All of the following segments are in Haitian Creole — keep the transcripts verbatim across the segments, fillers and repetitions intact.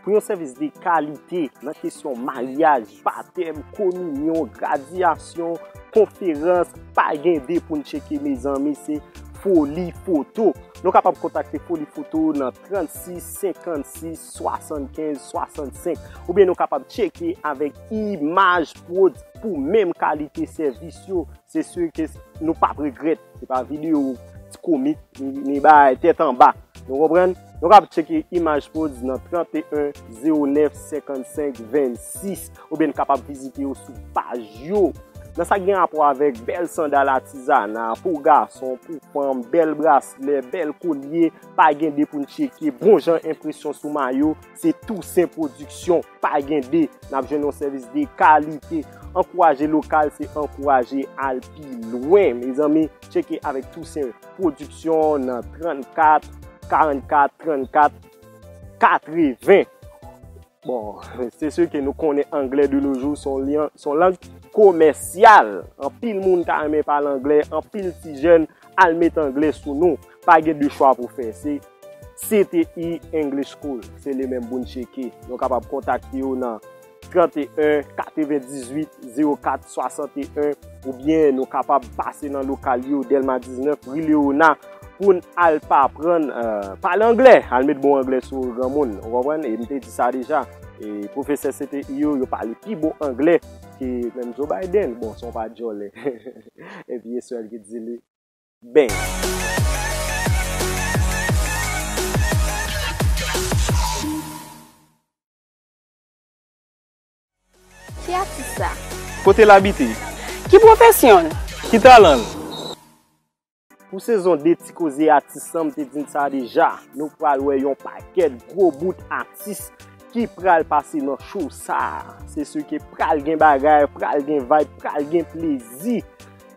Pou yon sèvis de kalite nan kesyon maryaj, batèm, kominyon, gradyasyon, konferans, pa gen de pou n tcheke, mezanmi, se Foli Foto. Nou kapab kontakte Foli Foto nan trannsis senkannsis swasannkenz swasannsenk, oubyen nou kapab tcheke avèk Imaj Prod pou menm kalite sèvis yo. Se si ke nou p ap regrèt. Se pa videyo ti komik, ni, ni bay tèt anba. Nou konprann? Nou kab tcheke Imaj Prod nan trannteyen zewo nèf senkannsenk vennsis, oubyen n kapab vizite yo sou paj yo. Nan sa k gen rapò avèk bèl sandal atizana, pou gason, pou fanm, bèl braslè, bèl kolye, pa gen de pou n tcheke, bon jan enpresyon sou mayo, se Toussaint Production, pa gen de, n ap jwenn yon sèvis de kalite. Ankouraje lokal, se ankouraje al pi lwen. Mezanmi, tcheke avèk Toussaint Production nan trannkat karannkat trannkat katreven. Bon, se si ke nou konnen anglè de nos jours se yon lyan, se yon lang komèsyal. Anpil moun ta renmen pale anglè, anpil ti jèn al met anglè sou nou. Pa gen de chwa pou fè. Se C T I English School. Se li menm pou n tcheke. Nou kapab kontakte yo nan trannteyen katrevendizuit zewo kat swasanteyen, oubyen nou kapab pase nan lokal yo, Dèlma diznèf, ri Lewona, pou n al pa aprann, eh, pale anglè, al met bon anglè sou granmoun, ou konprann? E m te di sa deja, e pwofesè C T I yo, yo pale pi bon anglè ke menm Joe Biden. Bon, se yon pa djòlè. Epi Eswèl ki di li, ben. Ki atis sa? Kote l abite? Ki pwofesyon l? Ki talan l? Pou sezon de Ti Koze Atis lan, m te di n sa deja, nou pral wè yon pakèt gwo bout atis ki pral pase nan show sa a. Se si ke pral gen bagay, pral gen vibe, pral gen plezi.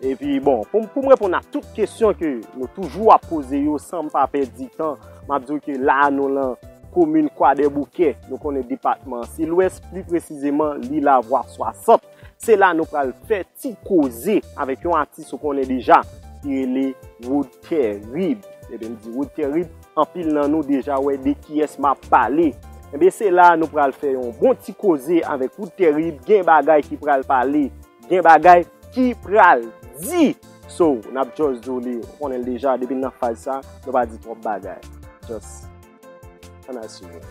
Epi bon, pou, pou m reponn a tout kesyon ke nou toujou ap poze yo san m pa pèdi tan, m ap di w ke la a nou lan komin Kwadèboukè, nou konnen depatman Silwès, pli presizeman Lilavwa swasant. Se la nou pral fè ti koze avèk yon atis ou konnen deja ki rele Wood Terrib. Ebyen, m di Wood Terrib, anpil nan nou deja wè de kiyès m ap pale. Ebyen, se la nou pral fè yon bon ti koze avèk Wood Terrib, gen bagay ki pral pale, gen bagay ki pral di. So, n ap just di w li, ou konnen l deja, depi n nan faz sa, nou pa di twòp bagay. Just ann al swiv.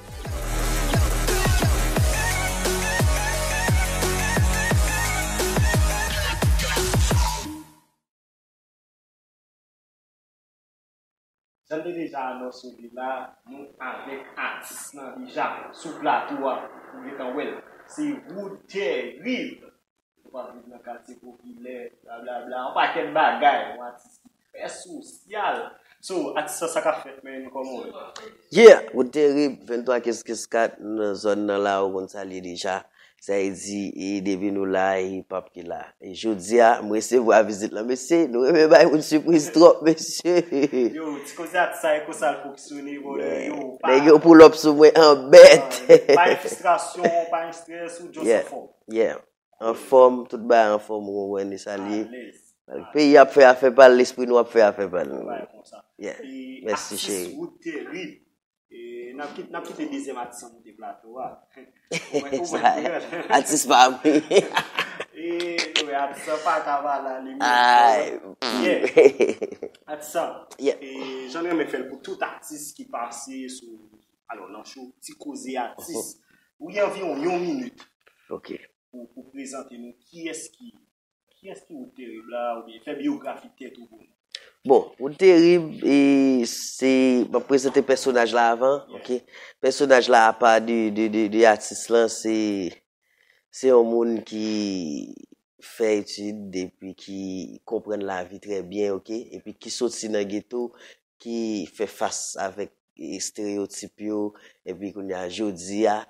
Jan m te deja anonse w li la, nou avèk atis lan deja sou plato a, ou gentan wè l. Se Wood Terrib. Ou pa viv nan katye popilè, blablabla, yon pakèt bagay, yon atis ki trè sosyal. So, atis lan, sa k ap fèt, man, kòman w ye? Yeah, Wood Terrib, venntwa kenz kenz kat, nan zòn nan la, ou konn sa l ye deja. Sa vle di, e depi nou la, e hip hop ki la. E jodi a, m resevwa vizit lan, mesye, nou renmen bay moun sipriz twòp, mesye. Yo, ti koze atis sa, e konsa l fonksyone, bro. Yo, pa. Nèg yo pull up sou mwen an bèt. Pa gen fristrasyon, pa gen strès, ou just Yeah. anfòm. Yeah. Anfòm, tout bagay anfòm, ou konprann, e sa l ye. Alèz. Peyi ap fè afè pa l, lespri nou ap fè afè pa l. Bagay konsa. Yeah. E Mèsi, atis cheri. Wood Terrib. E n ap kit-, n ap kite dezyèm atis lan monte plato a. Sa, atis pa mwen. E, wè, atis lan pa ka pale ale menm. Ay. Yeah. Atis lan. Yeah. E jan m renmen fè l pou tout atis ki pase sou, alò, nan show Ti Koze Atis. Ou gen anviwon yon minit Ok. pou, pou prezante nou kiyès ki, kiyès ki Wood Terrib la, oubyen fè biyografi tèt ou pou nou. Bon, Wood Terrib, e se, m ap prezante pèsonaj la avan, ok? Pèsonaj la, apa de, de, de, de atis lan, se, se yon moun ki fè etid, epi ki konprann lavi trè byen, ok? Epi ki soti nan geto, ki fè fas avèk, e, estereyotip yo, epi kounye a, jodi a,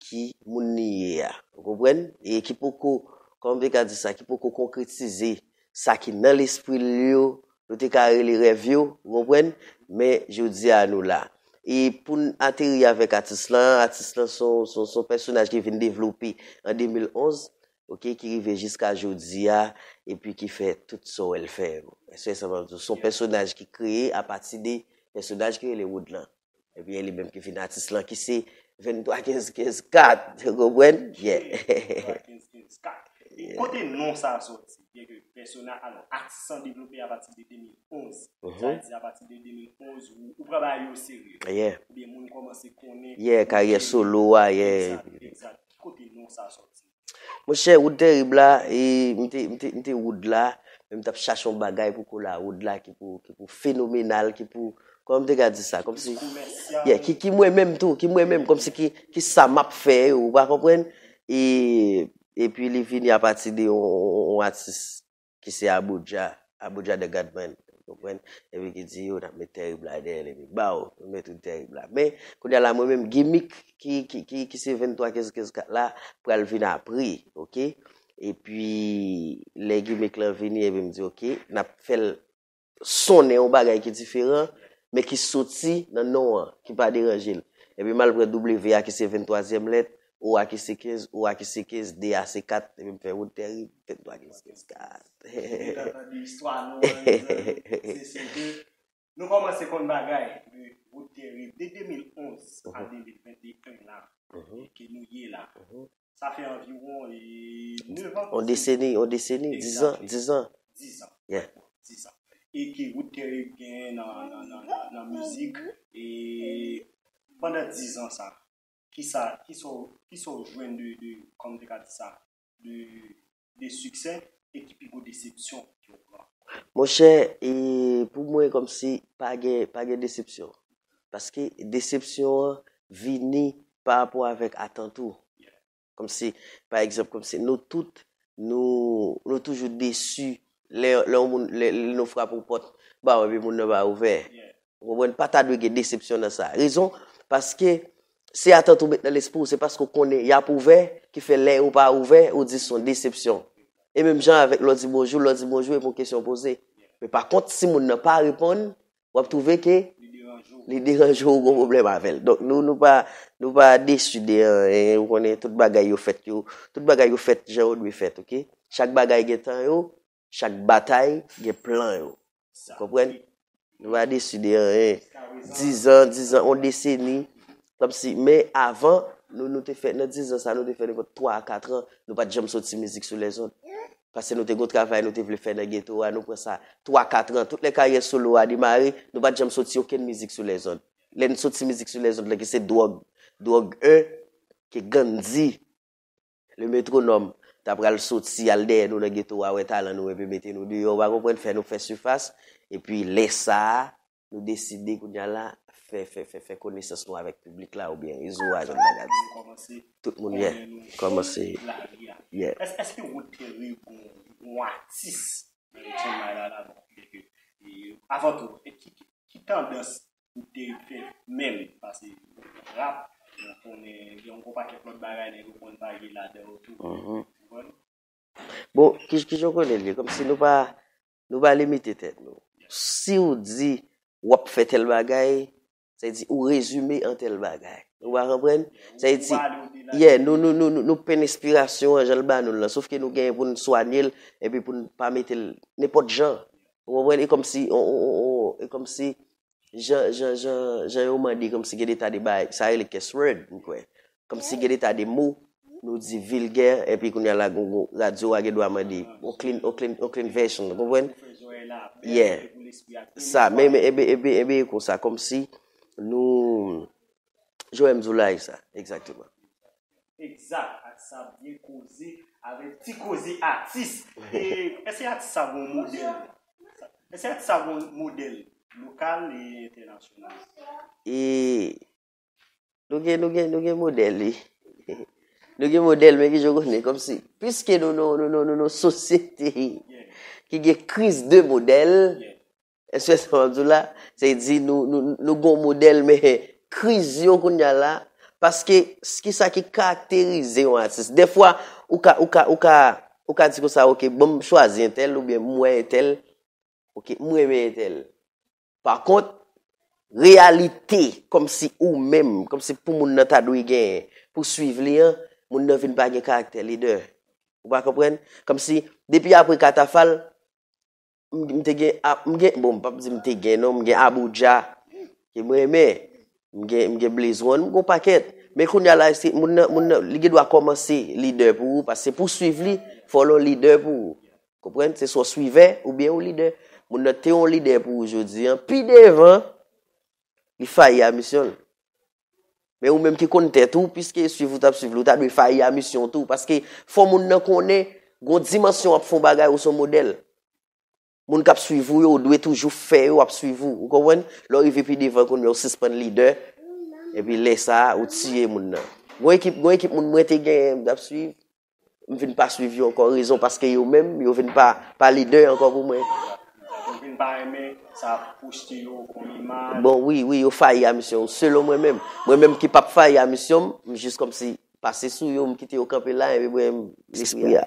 ki moun li ye a. Ou konprann? E ki poko, kòman m te ka di sa, ki poko konkretize sa ki nan lespri l yo, nou te ka rele rèv yo, ou konprann? Men jodi a nou la. E pou n ateri avèk atis lan, atis lan se yon, se yon, se yon pèsonaj ki vin devlope an de mil onz, ok, ki rive jiska jodi a, epi ki fè tout sa w wè l fè yo. Se sa m ap di w, se yon pèsonaj ki kreye apati de pèsonaj ki rele Wood lan. Ebyen, li menm ki vin atis lan, ki se Venntwa kenz kenz kat, ou konprann? Yeah. Kote non sa a sòti? Byenke pèsona, alò, atis an devlope apati de de mil onz. Sa vle di apati de de mil onz, ou, ou pran bagay yo serye. Yeah. Oubyen moun kòmanse konnen. Yeah, karyè solo a, yeah. Egzat, egzat. Ki kote non sa a sòti? Monchè, Wood Terrible la, e, m te, m te, m te Wood la, men m t ap chache yon bagay pou kola Wood la, ki pou, ki pou fenomenal, ki pou, kòman m te ka di sa, kòmsi, yeah, ki, ki mwen menm tou, ki mwen menm, kòmsi ki, ki sa m ap fè yo, ou pa konprann? E, epi li vini apati de yon, yon, yon atis ki se Abuja, Abuja the Godman, ou konprann? Epi ki di yo, n ap met Terrible la dèyè l, epi baw, nou met Wood Terrible la. Men, kounye a la, mwen menm, gimmick ki, ki, ki, ki se venntwa kenz kenz kat la, pral vin apre, oke? Epi, lè gimmick lan vini, epi m di, oke, n ap fè l sonnen yon bagay ki diferan, men ki soti nan non an, ki pa deranje l. Epi m al pran W a ki se venntwazyèm lèt, O a ki se kenz, O a ki se kenz, D a se kat, epi m fè Wood Terrible, venntwa kenz kenz kat. Ou gentan tande istwa nou an, mezanmi. Se, se ke nou kòmanse konn bagay de Wood Terrible de de mil onz a de mil venteyen la, ke nou ye la. Sa fè anviwon e, nèf an. On deseni, on deseni, dizan, dizan. Dizan. Yeah. Dizan. E ke Wood Terrible genyen nan, nan, nan, nan, nan mizik. E pandan dizan sa, kisa, kisa, w- kisa w jwenn de, de, kòman te ka di sa, de, de siksè e ki pi gwo desepsyon ke w pran? Monchè, e pou mwen, kòmsi pa gen, pa gen desepsyon. Paske desepsyon an vini pa rapò avèk atant ou. Kòmsi, pa egzanp, kòmsi nou tout, nou, nou toujou desi lè, lè yon moun, lè, lè nou frape yon pòt ba w, epi moun nan pa ouvè. Ou konprann? Pa ta dwe gen desepsyon nan sa. Rezon, paske se atant ou met nan lespri w, se paske w konnen y ap ouvè, ki fè lè yo pa ouvè, ou di se yon desepsyon. E menm jan avèk lè w di bonjou, lè w di bonjou, epi yon kesyon poze. Men pa kont, si moun nan pa reponn, w ap twouve ke li deranje w, ou gon pwoblèm avè l. Donk, nou, nou pa, nou pa desi de anyen, ou konnen tout bagay yo fèt, yo, tout bagay yo fèt jan yo dwe fèt, oke? Chak bagay gen tan yo, chak batay gen plan yo. Ou konprann? Nou pa desi de anyen. Dizan, dizan, on deseni. Kòmsi, men avan, nou, nou te fè, nan dizan sa, nou te fè nenpòt twa a kat an, nou pa t janm soti mizik sou lèzond. Paske nou te gon travay nou te vle fè nan geto a, nou pran sa twa, kat an. Tout lè karyè solo a demare, nou pa t janm soti okenn mizik sou lèzond. Lè n soti mizik sou lèzond la, ki se dwòg, dwòg en, ke Gandhi, le métronome, ta pral soti al dèyè nou nan geto a, wè talan nou, epi mete nou deyò, ou pa konprann, fè nou fè sifas. Epi lè sa a, nou deside kounye a la, fè, fè, fè, fè konesans nou avèk piblik la oubyen rezo a, jan n ta ka di. Tout moun, yeah, kòmanse. Yeah. Èske, èske Wood Terrible gon, gon atis nan Etienne Maël la, bon, e, e, avan tou, e ki, ki, ki tandans Wood Terrible fè menm, paske rap, nou konnen gen yon pakèt lòt bagay nèg yo konn vage ladan yo tou. Ou konprann? Bon, ki, kijan w konnen l ye? Kòmsi nou pa, nou pa limite tèt nou. Si w di w ap fè tèl bagay, sa vle di ou rezime an tèl bagay. Ou pa konprann? Sa vle di, yeah, nou, nou, nou, nou, nou penn enspirasyon an jan l ba nou l lan. Sof ke nou genyen pou n swanye l, epi pou n pa mete l nenpòt jan. Ou konprann? E kòmsi, on, on, on, on, e kòmsi, jan, jan, jan, jan yo mande, kòmsi gen de ta de bagay, sa rele curse word, m kwè. Kòmsi gen de ta de mo, nou di vilgè, epi kounye a la, gon, gon, radyo a gen dwa mande, on clean, on clean, on clean version, ou konprann? Yeah. Sa, men, men, enben, enben, enben, e konsa, kòmsi nou, Joel m di w la, e sa, egzakteman. Egzak, atis sa byen koze, avèk ti koze atis. E, èske atis sa gon modèl? Èske atis sa gon modèl lokal e entènasyonal? E, nou gen, nou gen, nou gen modèl, wi. Nou gen modèl, men ki jan w konnen, kòmsi, piske nou, nou, nou, nou, nou, nou sosyete ki gen kriz de modèl, èske sa w ap di w la? Se di nou, nou, nou gon modèl, men kriz yo kounye a la, paske s- ki sa ki karakterize yon atis? Dèfwa, ou ka, ou ka, ou ka, ou ka di konsa, oke, bon, m chwazi entèl, oubyen m wè entèl, oke, m renmen entèl. Pa kont, reyalite, kòmsi ou menm, kòmsi pou moun nan ta dwe genyen, pou swiv li an, moun nan vin pa gen karaktè lidè. Ou pa konprann? Kòmsi, depi apre Katafal, m, m te gen, a- m gen, bon, m p ap di m te gen, non, m gen Abuja, ke m renmen, m gen, m gen Blaze One, m gen yon pakèt. Men kounye a la, se moun nan, moun nan, li gen dwa kòmanse lidè pou ou, paske pou w swiv li, fò l yon lidè pou ou. Konprann? Se swa w swivè oubyen yon lidè. Moun nan te yon lidè pou ou jodi a. Pi devan, li fayi a misyon l. Men ou menm ki konn tèt ou, piske swiv ou t ap swiv li, ou ta dwe fayi a misyon w tou. Paske fò moun nan konnen, gon dimansyon w ap fè yon bagay, ou se yon modèl. Moun k ap swiv ou yo, ou dwe toujou fè yo ap swiv ou. Ou konprann? Lè w rive pi devan kounye a, ou sispann lidè. Epi lè sa a, ou tiye moun nan. Gon ekip, gon ekip moun mwen te genyen, m t ap swiv. M vin pa swiv yo ankò. Rezon paske yo menm, yo vin pa, pa lidè ankò pou mwen. Yo vin pa renmen sa ap pwojte yo kòm imaj. Bon, wi, wi, yo fayi a misyon yo. Selon mwen menm. Mwen menm ki p ap fayi a misyon m, m jis kòmsi pase sou yo, m kite yo kanpe la, epi mwen, lespri a.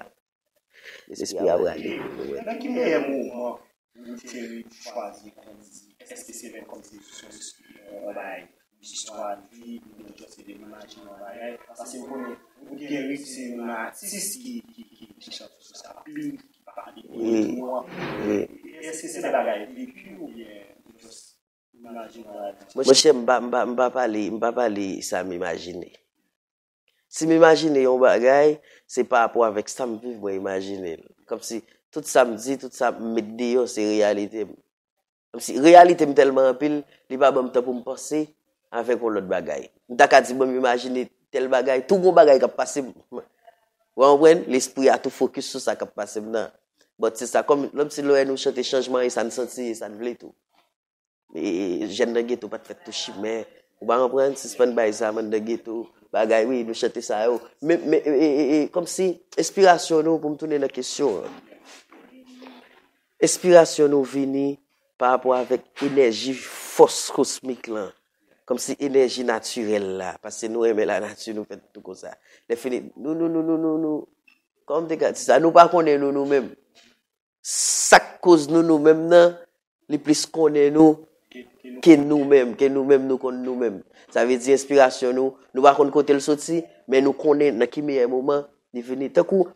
Lespri a prale. Nan ki meyè moman Terry chwazi grandi? Èske se menm kòmsi se yon, yon bagay, istwa de vi, oubyen just se te imajine yon bagay? Paske m konnen Terry se yon atis ki, ki, ki, ki chante sou sa pil, ki pale de tou an. Èske se de bagay veki oubyen just imajine yon bagay? Monchè, m pa, m pa, m pa pale, m pa pale sa m imajine. Si m imajine yon bagay, se pa rapò avèk sa m viv, mwen imajine l. Kòmsi tout sa m di, tout sa m met deyò, se reyalite m. Kòmsi reyalite m tèlman anpil, li pa ban m tan pou m panse avèk yon lòt bagay. M ta ka di, bon, m imajine tèl bagay, tou gon bagay k ap pase m. Ou konprann? Lespri a tou fokis sou sa k ap pase m nan. But se sa, kòm, kòmsi lè nou chante chanjman, e sa n santi, e sa n vle tou. E, e, jèn nan geto pa t fèt tou chimè. Ou pa konprann? Sispann bay zam anndan geto. Bagay, wi, nou chante sa yo. Men, men, e, e, e, e, kòmsi enspirasyon nou, pou m tounen nan kesyon an. Enspirasyon nou vini pa rapò avèk enèji fòs kosmik lan. Kòmsi enèji natirèl la. Paske nou renmen lanati, nou fèt tou konsa. Lè fini, nou, nou, nou, nou, nou, nou, kòman m te ka di sa? Nou pa konnen nou, nou menm. Sa k koz nou, nou menm nan, li plis konnen nou ke nou menm, ke nou menm nou konn nou menm. Sa vle di enspirasyon nou, nou pa konn kote l soti, men nou konnen nan ki meyè moman li vini. Tankou,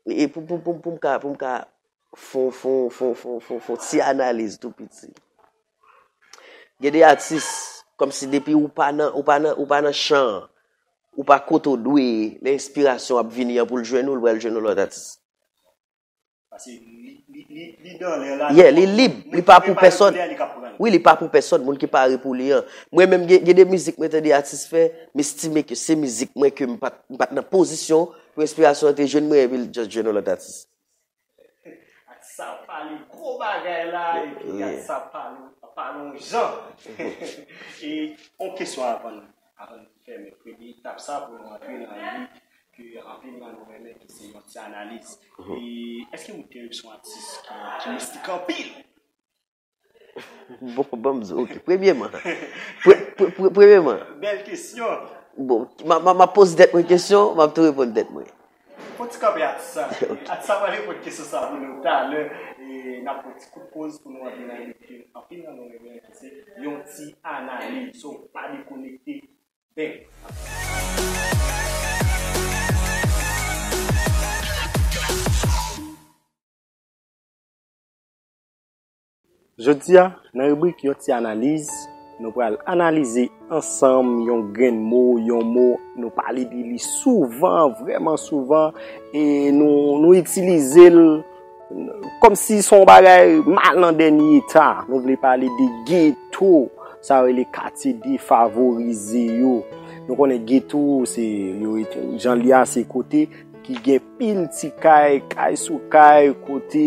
e pou, pou, pou, pou m ka, pou m ka fon, fon, fon, fon, fon, fon ti analiz tou piti. Gen de atis, kòmsi depi ou pa nan, ou pa nan, ou pa nan chan an, ou pa kote w dwe ye, lè enspirasyon ap vini an pou l jwenn ou, l pral jwenn yon lòt atis. Paske li, li, li, li dan lè la. Yeah, li lib, li pa pou pèsòn. Wi, li pa pou pèsòn, moun ki pare pou li an. Mwen menm, gen, gen de mizik mwen tande atis fè, m estime ke se mizik mwen ke m pa t, m pa t nan pozisyon pou enspirasyon an te jwenn mwen, epi l just jwenn yon lòt atis. Ak sa pale gwo bagay la, epi ak sa pale, pale yon jan. E yon kesyon avan, avan n fèmen premye etap sa, pou nou antre nan li, ke anpil nan nou renmen, ke se yon ti analiz. E èske ou te yon atis ki, ki mistik anpil? Bon, bon, m di, ok. Premyèman, pre- pre- pre- premyèman, bèl kesyon. Bon, m a- m a- m ap poze tèt mwen kesyon, m ap tou reponn tèt mwen. Fò ti kanpe ak sa. Ok. Ak sa, pral reponn kesyon sa pou nou talè. E n ap pran ti kout poz pou nou antre nan li ke anpil nan nou renmen, se yon ti analiz. So, pa dekonekte. Bang. Jodi a, nan ribrik Yon Ti Analiz, nou pral analize ansanm yon grenn mo, yon mo nou pale de li souvan, vrèman souvan, e nou, nou itilize l kòmsi se yon bagay mal nan dènye eta. Nou vle pale de geto, sa yo rele katye defavorize yo. Nou konnen geto, se, yo, jan li a, se kote ki gen pil ti kay, kay sou kay, kote,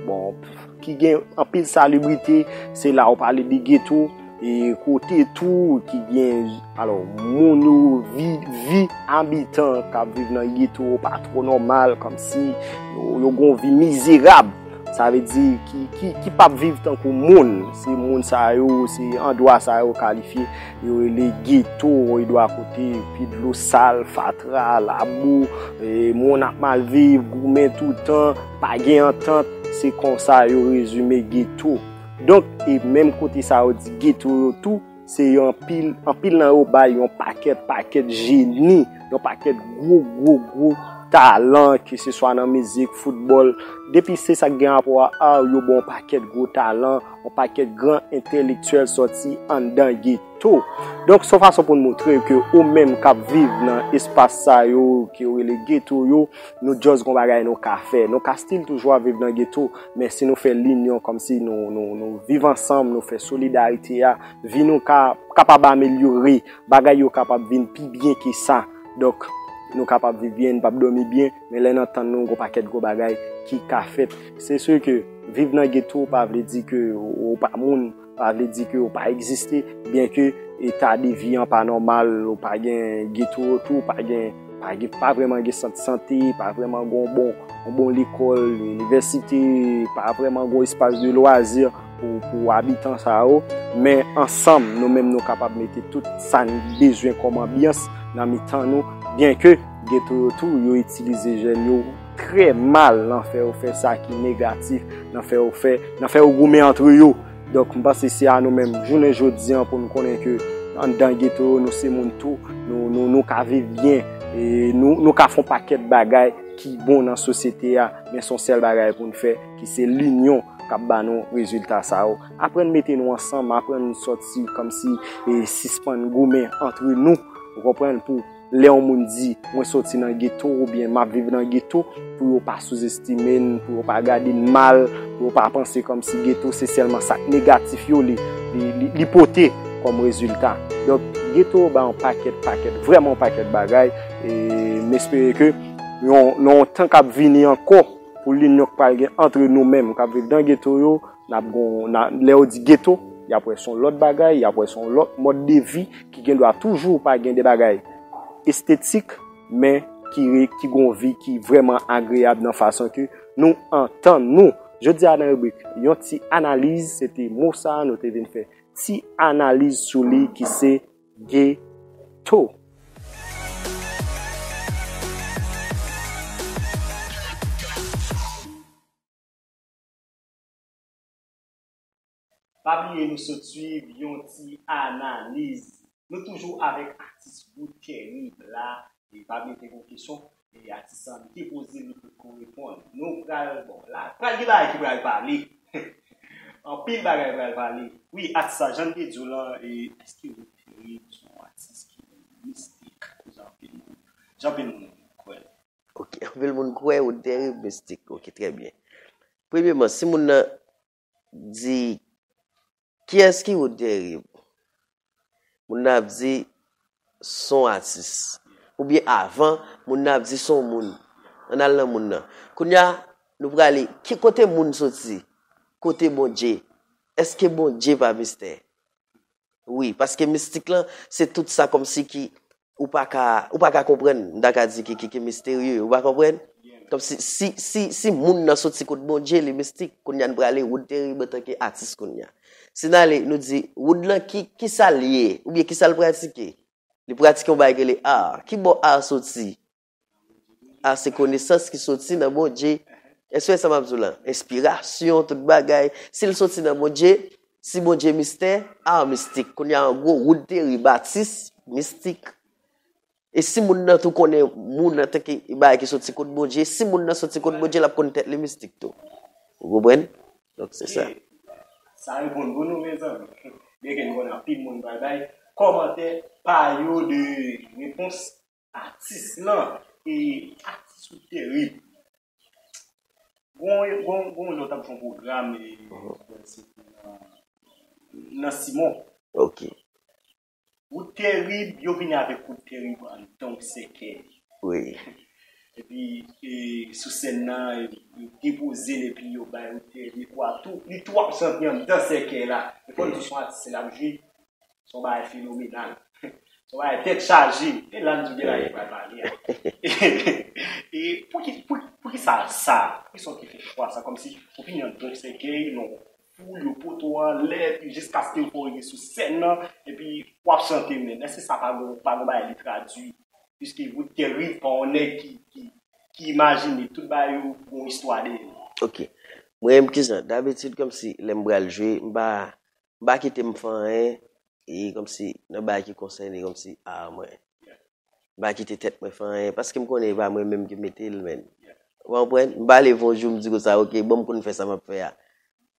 bon, ki gen anpil salibrite, se la ou pale de geto, e kote tou ki gen, alò, moun yo, vi, vi abitan k ap viv nan geto yo pa twò nòmal, kòmsi yo, yo gen yon vi mizerab. Sa vle di ki, ki, ki p ap viv tankou moun. Se moun sa yo, se andwa sa yo kalifye, yo rele geto, yon andwa kote pi dlo sal, fatra, labou, e, moun ap mal viv, goumen toutan, pa gen antant, se konsa yo rezime geto. Donk, e menm kote sa yo di geto yo tou, se yon anpil, anpil nan yo bay yon pakèt, pakèt jeni, yon pakèt gwo, gwo, gwo talan, ke se swa nan mizik, foutbòl. Depi se sa k gen rapò a ar, yo ba w yon pakèt gwo talan, yon pakèt gran entèlektyèl sòti anndan geto. Donk, se yon fason pou n montre ke ou menm k ap viv nan espas sa yo, ke yo rele geto yo, nou just gon bagay nou ka fè. Nou ka still toujou ap viv nan geto, men si nou fè linyon, kòmsi nou, nou, nou viv ansanm, nou fè solidarite a, vi nou ka, kapab amelyore, bagay yo kapab vin pi byen ke sa. Donk, nou kapab viv byen, n p ap dòmi byen, men lè n antann nou, gon pakèt gwo bagay ki ka fèt. Se si ke viv nan geto pa vle di ke ou pa moun, pa vle di ke ou pa egziste, byenke eta de vi an pa nòmal, ou pa gen geto otou, pa gen, pa gen, pa vrèman gen sant sante, pa vrèman gen yon bon, yon bon lekòl, inivèsite, pa vrèman gen yon espas de lwazi pou, pou abitan sa yo, men ansanm, nou menm, nou kapab mete tout sa n bezwen kòm anbyans nan mitan nou, byenke geto yo tou, yo itilize jèn yo trè mal nan fè yo fè sa ki negatif, nan fè yo fè, nan fè yo goumen antre yo. Donk, m panse se a nou menm, jounen jodi an, pou n konnen ke anndan geto yo, nou se moun tou, nou, nou, nou ka viv byen, e nou, nou ka fè yon pakèt bagay ki bon nan sosyete a, men se yon sèl bagay pou n fè, ki se linyon k ap ba nou rezilta sa yo. Aprann mete nou ansanm, aprann sòti kòmsi, e sispann goumen antre nou, ou konprann, pou lè yon moun di, "Mwen sòti nan geto," oubyen, "M ap viv nan geto," pou yo pa souzestime n, pou yo pa gade n mal, pou yo pa panse kòmsi geto se sèlman sa k negatif yo li, li, li, li pote kòm rezilta. Donk, geto ba yon pakèt, pakèt, vrèman yon pakèt bagay, e m espere ke yon, nan yon tan k ap vini ankò, pou linyon k pral gen antre nou menm k ap viv nan geto yo, n ap gon, n a, lè yo di geto, y ap wè se yon lòt bagay, y ap wè se yon lòt mòd de vi ki gendwa toujou pa gen de bagay estetik, men ki re, ki gon vi ki vrèman agreyab nan fason ke nou antann nou. Jodi a nan ribrik Yon ti analiz, se te mo sa a nou te vin fè ti analiz sou li ki se geto. Pa bliye nou sot swiv Yon ti analiz. Nou toujou avèk atis Wood Terrib la. E pa bliye te gon kesyon, e atis la nou te poze, nou potko reponn. Nou pral, bon, la, pral gen bagay ki pral pale. Anpil bagay pral pale. Wi, atis la, jan n te di w lan, e èske Wood Terrib se yon atis ki mistik, koz anpil moun, jan anpil moun kwè l? Ok, anpil moun kwè Wood Terrib mistik. Ok, trè byen. Premyeman, si moun nan di, "Kiyès ki Wood Terrib?" Moun nan ap di, "Se yon atis." Oubyen avan, moun nan ap di, "Se yon moun." Ann al nan moun nan. Kounye a, nou prale, ki kote moun soti? Kote Bondye? Èske Bondye pa mistè? Wi, paske mistik lan, se tout sa kòmsi ki ou pa ka, ou pa ka konprann, m ta ka di ki, ki, ki misterye, ou pa konprann? Kòmsi, si, si, si moun nan soti kot Bondye, li mistik, kounye a n prale Wood Terrib antanke atis kounye a. Si n ale, nou di, Wood lan ki, ki sa l ye, oubyen ki sa l pratike? Li pratike yon bagay ki rele ar. Ki bò ar soti? A, se konesans ki soti nan Bondye. Èske w wè sa m ap di w lan? Enspirasyon, tout bagay. Si l soti nan Bondye, si Bondye mistè, ar mistik. Kounye a, an gwo, Wood Terrib, atis, mistik. E si moun nan tou konnen moun antanke bagay ki soti kot Bondye, si moun nan soti kot Bondye, l ap konn tèt li mistik tou. Ou konprann? Donk, se sa. Sa reponn pou nou, mezanmi. Byenke nou konnen anpil moun pral bay kòmantè pa yo de repons atis lan, e atis ou terib. Gon, gon, gon lè w t ap fè yon pwogram, e, se nan, nan Simon. Ok. Ou terib, yo vini avèk ou terib anndan yon sèkèy. Wi. Epi, e, sou sèn nan, e, yo depoze l, epi yo bay ou terib, li kwa tou, li tou ap chante anndan sèkèy la. E fò n di w se yon atis, se l ap jwe. Se yon bagay fenomenal. Se yon bagay tèt chaje. E la n di w gen bagay ki pral pale a. E pou ki, pou, pou ki sa, sa? Pou ki sa w te fè chwa sa? Kòmsi ou vini anndan yon sèkèy, non, foul, yo pote w anlè, epi jiskaske yo fè w rive sou sèn nan, epi w ap chante, men èske sa pa gon, pa gon bagay li tradui? Piske Wood Terrib pa yon nèg ki, ki, ki imajine tout bagay yo gon istwa dèyè l. Ok. Mwen menm kijan? Dabitid, kòmsi, lè m pral jwe, m pa, m pa kite m fè anyen, e kòmsi, nan bagay ki konsène, kòmsi, a mwen. M pa kite tèt mwen fè anyen, paske m konnen e pa mwen menm ki mete l, men. Ou konprann? M pa leve yon jou, m di konsa, "Ok, bon, m konn fè sa m ap fè a."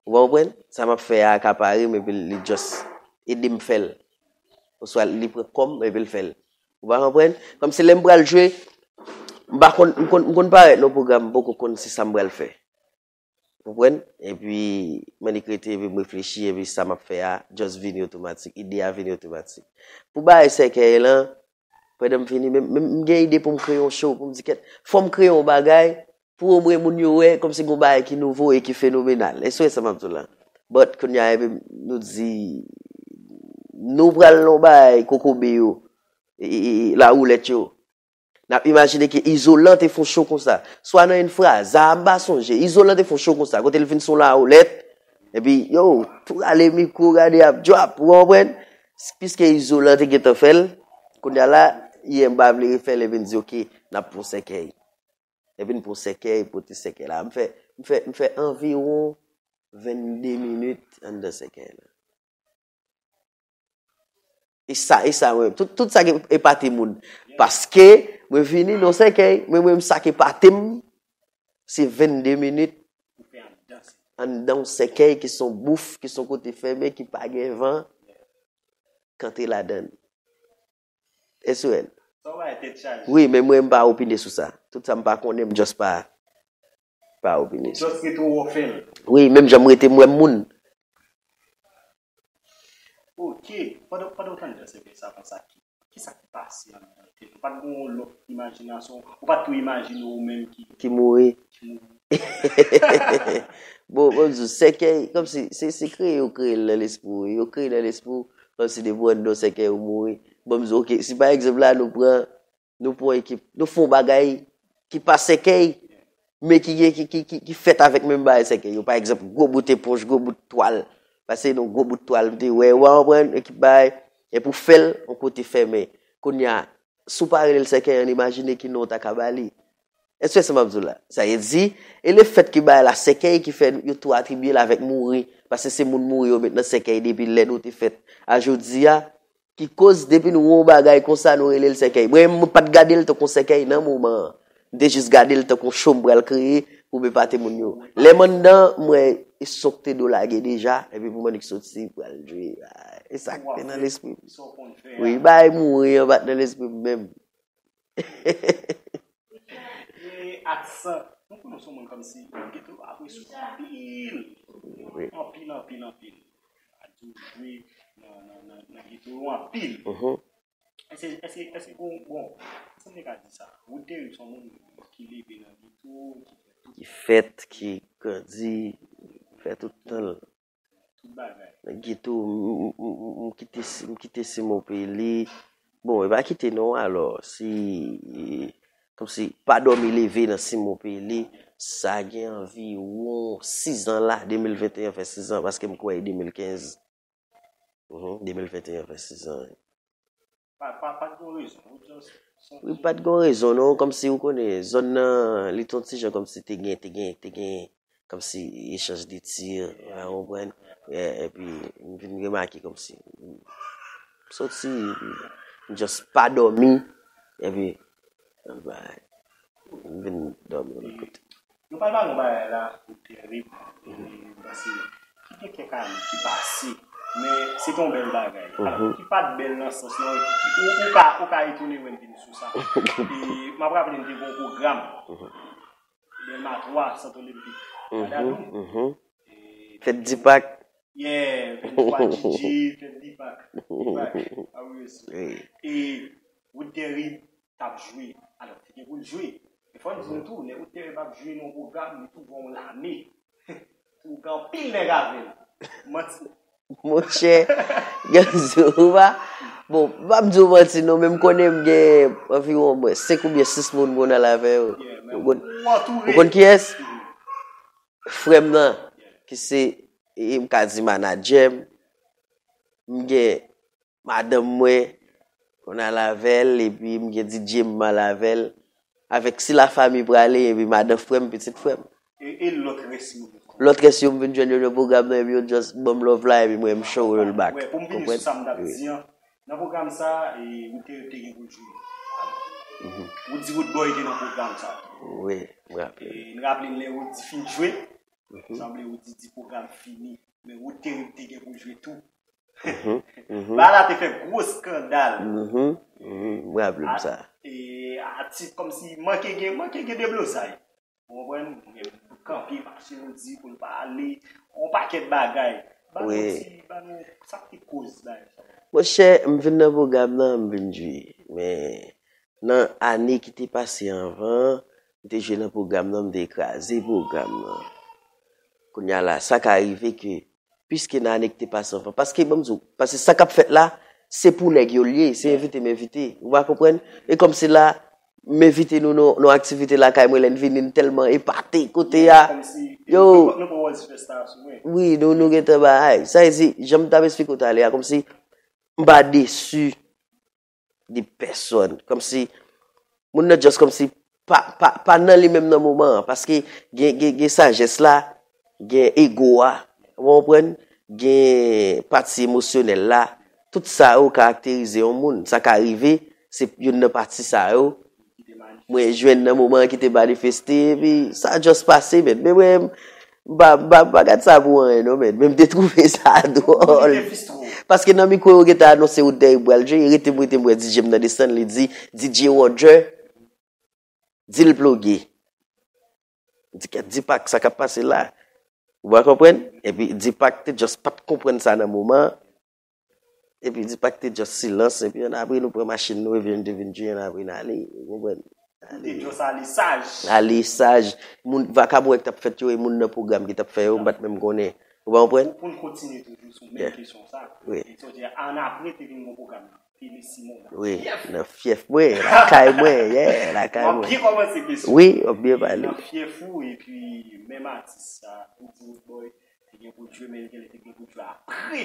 Ou konprann? Sa m ap fè a akapare m, epi li just ede m fè l. Oswa li pran kò m, epi l fè l. Ou pa konprann? Kòmsi lè m pral jwe, m pa konn, m konn, m konn parèt nan pwogram, m poko konn se sa m pral fè. Ou konprann? Epi, m annik rete, epi m reflechi, epi sa m ap fè a, just vini otomatik, ide a vini otomatik. Pou bagay sèkèy lan, pandan m fini, men, men m gen ide pou m kreye yon show, pou m di kèt, fò m kreye yon bagay, pou omwen moun yo wè, kòmsi gon bagay ki nouvo e ki fenomenal. Èske w wè sa m ap di w la? But, kounye a, epi nou di, nou pral nan yon bagay kokobe yo, e, e, e, lawoulèt yo. N ap imajine ke Izolan te fè yon show konsa. Swa nan Enfra, Zara m pa sonje. Izolan te fè yon show konsa. Kote l vin sou lawoulèt. Epi, yo, tou rale mikwo, gade ap drop. Ou konprann? Piske Izolan te gentan fè l. Kounye a la, yè m pa vle refè l, epi n di, "Ok, n ap pran sèkèy." Epi n pran sèkèy, pote sèkèy la. M fè, m fè, m fè anviwon vennde minit anndan sèkèy la. E sa, e sa, mwen, tout, tout sa ki epate moun. Paske, mwen vini nan sèkèy, mwen, mwen, sa ki epate m, se vennde minit anndan yon sèkèy ki se yon bouf, ki se yon kote fèmen, ki pa gen van, k antre ladan l. Èske w wè l? Wi, men mwen, m pa opine sou sa. Tout sa m pa konnen, m just pa, pa opine sou sa. Just rete w fè l. Wi, menm jan m rete, m wè moun. Ok, pandan, pandan w t anndan sèkèy sa konsa, ki, ki sa ki pase anndan tèt ou? Pa t gen yon lòt imajinasyon? Ou pa t tou imajine ou menm ki, ki mouri? Ki mouri. Bon, bon, m di w, sèkèy, kòmsi, se, se kreye, yo kreye l nan lespri w, yo kreye nan lespri w, kòmsi depi w anndan sèkèy, ou mouri. Bon, m di w, ok, si pa egzanp la, nou pran, nou pran ekip, nou fè yon bagay ki pa sèkèy, men ki gen, ki, ki, ki, ki fèt avèk menm bagay sèkèy yo. Pa egzanp, gwo bout eponj, gwo bout twal. Pase yon gwo bout twal, m te wè, w a konprann, ekip bagay, epi w fè l yon kote fèmen. Kounye a, si w pa rele l sèkèy, ann imajine ki non w ta ka ba li. Èske w wè sa m ap di w la? Sa vle di, e lefètke bagay la sèkèy ki fè yo tou atribye l avèk mouri, paske se moun mouri yo met nan sèkèy depi lè nou te fèt a jodi a, ki koz depi nou wè yon bagay konsa, nou rele l sèkèy. Mwen, mwen pa t gade l tankou yon sèkèy nan moman an. M te jis gade l tankou yon show m pral kreye pou m epate moun yo. Lè m anndan, m wè e son k te dwe lage deja, epi pou m annik soti, pral jwe. Ah, e sa k te nan lespri m. Wi, bagay mouri an pa t nan lespri m menm. E aksan, nou konnen w se yon moun kòmsi geto yo apresye w anpil. Wi. Anpil, anpil, anpil. Adi w jwe nan, nan, nan, nan geto yo anpil. Mhm. Èske, èske, èske gon, bon, kòman m te ka di sa? Wood Terry se yon moun ki leve nan geto, ki fè tout. Ki fèt, ki grandi, fè tout tan l. Tout bagay. Nan geto, m, m, m, m, m kite, m kite Simon Pele. Bon, e pa kite non, alò, si, e, kòmsi pa dòmi leve nan Simon Pele, sa gen anviwon sis an la, de mil venteyen fè sis an, paske m kwè e de mil kenz. Mhm, de mil venteyen fè sis an. Pa, pa, pa t gon rezon, ou just, se yon ti. Wi, pa t gon rezon, non, kòmsi ou konnen, zòn nan, li t yon ti jan kòmsi te gen, te gen, te gen, kòmsi echanj de tir, ou konprann? E, epi, m vin remake kòmsi, m soti, epi m just pa dòmi, epi, m vin dòmi yon lòt kote. Nou pral pale yon bagay la, ou tèrib, e, m panse, ki gen kèk ane ki pase, men se te yon bèl bagay. Alò, ki pa t bèl nan sans lan, ou, ou ka, ou ka etone wè m vin sou sa. E, m ap raple m te gen yon pwogram, Dèlma twa, Sant Olenpik, Dadadou. E, fèt Dipak. Yeah, fèt Dipak, Didji, fèt Dipak. Dipak, a wi, wi. E, Wood Terry, t ap jwe. Alò, te gen pou l jwe. E fò n di nou tou, lè Wood Terry ap jwe nan yon pwogram, li tou gen yon lame. Tou gen anpil nèg avè l. Manti. Monchè, Ganzo, ou pa. Bon, m p ap di w manti non, men m konnen m gen anviwon omwen senk oubyen sis moun m konn al avè yo. Yeah, men ou konn, ou antoure. Ou konn kiyès? Frè m nan, ki se, e, m ka di manadjè m. M gen madanm mwen, konn al avè l, epi m gen D J m al avè l. Avèk si lafanmi prale, epi madanm frè m, pitit frè m. E, e lòt rès yo? Lòt rès yo, m vin jwenn yo nan pwogram nan, epi yo just ban m love la, epi mwen, m show yo l back. Wè, pou m vini sou sa m t ap di an, nan pwogram sa, e, ou te, te gen pou l jwe. Ou di Roodboy te nan pwogram sa. Wi, m raple. E, n raple lè Roody fin jwe, sanble Roody di pwogram fini. Men Rood Terib te gen pou jwe tou. Bagay la te fè gwo eskandal. M raple m sa. E, atis kòmsi manke gen, manke gen deblozay. Ou konprann? Gen kanpe mache nou di pou l pa ale. Yon pakèt bagay. Ban nou ti, ban nou sa k te koz bagay sa. Monchè, m vin nan pwogram nan, m vin jwe. Men, nan ane ki te pase anvan, m te jwe nan pwogram nan, m te kraze pwogram nan. Kounye a la, sa ka rive ke piske nan ane ki te pase anvan. Paske, ban m di w, paske sa k ap fèt la, se pou nèg yo l ye, se envite m envite. Ou pa konprann? E kòmsi la, m envite nou nan yon aktivite lakay mwen, lè n vini, n tèlman epate kote a. Yo! Wi, nou, nou gentan bay. Sa vle di, jan m t ap esplike w talè a, kòmsi m pa desi de pèsòn. Kòmsi moun nan just kòmsi pa, pa, pa nan li menm nan moman an. Paske gen, gen, gen sajès la, gen ego a, ou konprann? Gen pati emosyonèl la. Tout sa yo karakterize yon moun. Sa ka rive, se youn nan pati sa yo mwen jwenn nan moman an ki te manifeste, epi sa just pase, men. Men mwen, M pa, m pa, m pa gad sa pou anyen non, men, men m te twouve sa dwòl. Paske nan mikwo yo gentan anonse Rood Terib pral jwe, rete m, rete m wè D J m nan desann, li di, D J Roger, di l ploge. M di, kèt, Deepak, sa k ap pase la? Ou pa konprann? Epi Deepak te just pa t konprann sa nan moman an. Epi Deepak te just silans, epi annapre nou pran machin nou, epi n te vin jwe, annapre n ale, ou konprann? Ou te just ale saj. Ale saj. Moun, vakabon k t ap fèt yo, e moun nan pwogram ki t ap fè yo, m pa t menm konnen. Ou pa konprann? Pou n kontinye toujou sou menm kesyon sa. Wi. Annapre te vin gon pwogram nan. Tele Simon nan fyèf. Nan fyèf mwen, lakay mwen, yeah, lakay mwen. W ap byen kòmanse kesyon. Wi, w ap byen pale. Nan fyèf ou, epi menm atis sa, ou di Roodboy, te gen pou jwe, men li te gen pou jwe apre.